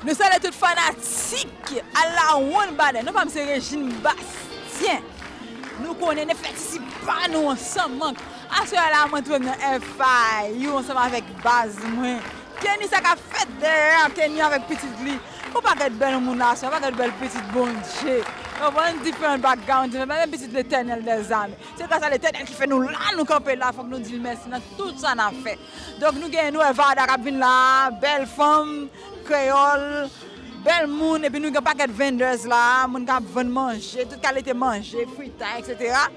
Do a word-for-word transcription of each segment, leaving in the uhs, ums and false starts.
Nou salye tout fanatik Alawonn Badè. Non pa m se Regine Bastien. Nou konnen ne fè tisi pa nou an san mank. Aswè a la mwen twouve m nan F I U ansanm avèk baz mwen. Kenny, sa k ap fèt dèyè a, Kenny avèk pitit li. Yon pakèt bèl moun la aswè, yon pakèt bèl pitit Bondye. Konprann? Diferan background, diferan, menm pitit Letènèl dèzame. Se gras a Letènèl ki fè nou la, nou kanpe la, fòk nou di l mèsi nan tout sa n ap fè. Donk nou gen, nou wè Vada k ap vin la, bèl fanm, kreyòl, bèl moun, epi nou gen pakèt vendors la, moun k ap vann manje, tout kalite manje, fritay, etsetera.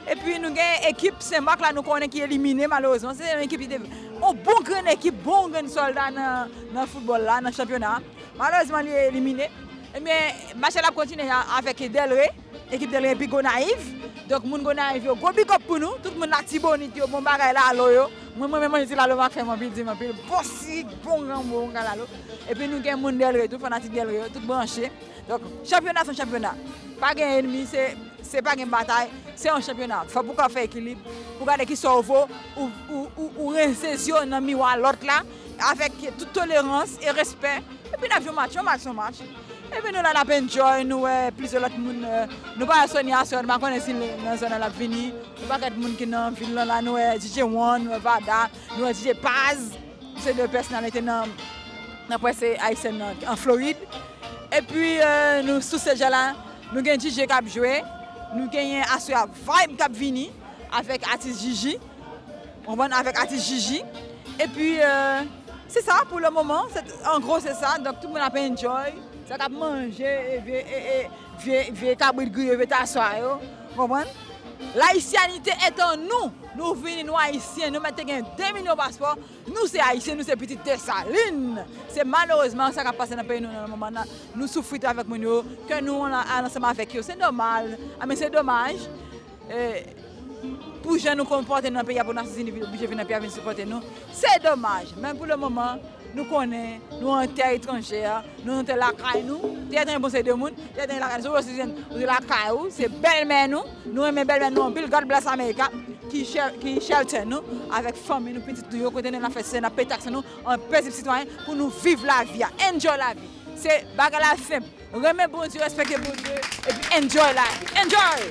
Epi nou gen ekip Senmak la, nou konnen ki elimine malerezman. Se yon ekip ki te, yon bon grenn ekip, bon grenn sòlda nan, nan foutbòl la, nan chanpyona. Malerezman, li elimine. Ebyen, match la ap kontinye a, avèk Delray. Ekip Delray epi Gonayiv. Donk, moun Gonayiv yo, gwo big up pou nou. Tout moun Latibonit yo, bon bagay Lalo yo. Mwen, mwen menm, mwen di Lalo, m ap fè m anpil, di m anpil. Bon sirik, bon granmo, bon granlalo. Epi nou gen moun Delray, tout fanatik Delray yo, tout branche. Donk, chanpyona se yon chanpyona. Pa gen enmi, se, se pa gen batay, se yon chanpyona. Fòk pou w ka fè ekilib, pou gade kisa w vo, ou, ou, ou, ou rense zye w nan miwa lòt la, avèk tout tolerans e respè. Epi n ap jwe yon match, yon match, yon match. Epi nou la, n ap enjoy, nou wè plizyè lòt moun, eh, nou pa wè Sonia aswè, nou pa konnen si l nan zòn nan l ap vini. Yon pakèt moun ki nan vil lan la, nou wè D J One, nou wè Vada, nou wè D J Paz. Se de pèsonalite nan, nan près ayisyèn nan, an Florid. Epi, eh, nou sou sej la, nou gen D J k ap jwe, nou genyen aswè a Vibe k ap vini avèk atis Jiji. Konprann? Avèk atis Jiji. Epi, eh, se sa pou le moman. Se, an gwo, se sa. Donk, tout moun ap enjoy. Sa k ap manje, e vye, e, e, vye, vye kabrit griye, vye taswa yo. Konprann? Layisyanite etan nou. Nou vini, nou ayisyen. Nou mèt te gen de milyon paspò. Nou se ayisyen, nou se pitit Desalin. Se malerezman sa k ap pase nan peyi nou nan moman nan. Nou soufri avèk moun yo, ke nou an, an ansanm avèk yo. Se nòmal. A, men se domaj. Eh, pou jan nou konpòte nou nan peyi a, pou Nasyonzini vin, oblije vin nan peyi a vin sipòte nou. Se domaj. Men pou le moman, nou konnen, nou an tè etranjè, nou nan tè lakay nou. Tè etranjè bon se de moun, tè etranjè lakay nou. Se ou se, ou se lakay ou, se bèlmè nou. Nou renmen bèlmè nou anpil. God bless America, ki, shel- ki shelter nou, avèk fanmi nou, pitit nou yo, kote nou la fè sè, n ap pete ak sè nou, an pezib sitwayen, pou nou viv lavi a. Enjoy lavi. Se bagay la senp. Renmen Bondye, respekte Bondye, epi enjoy life. Enjoy!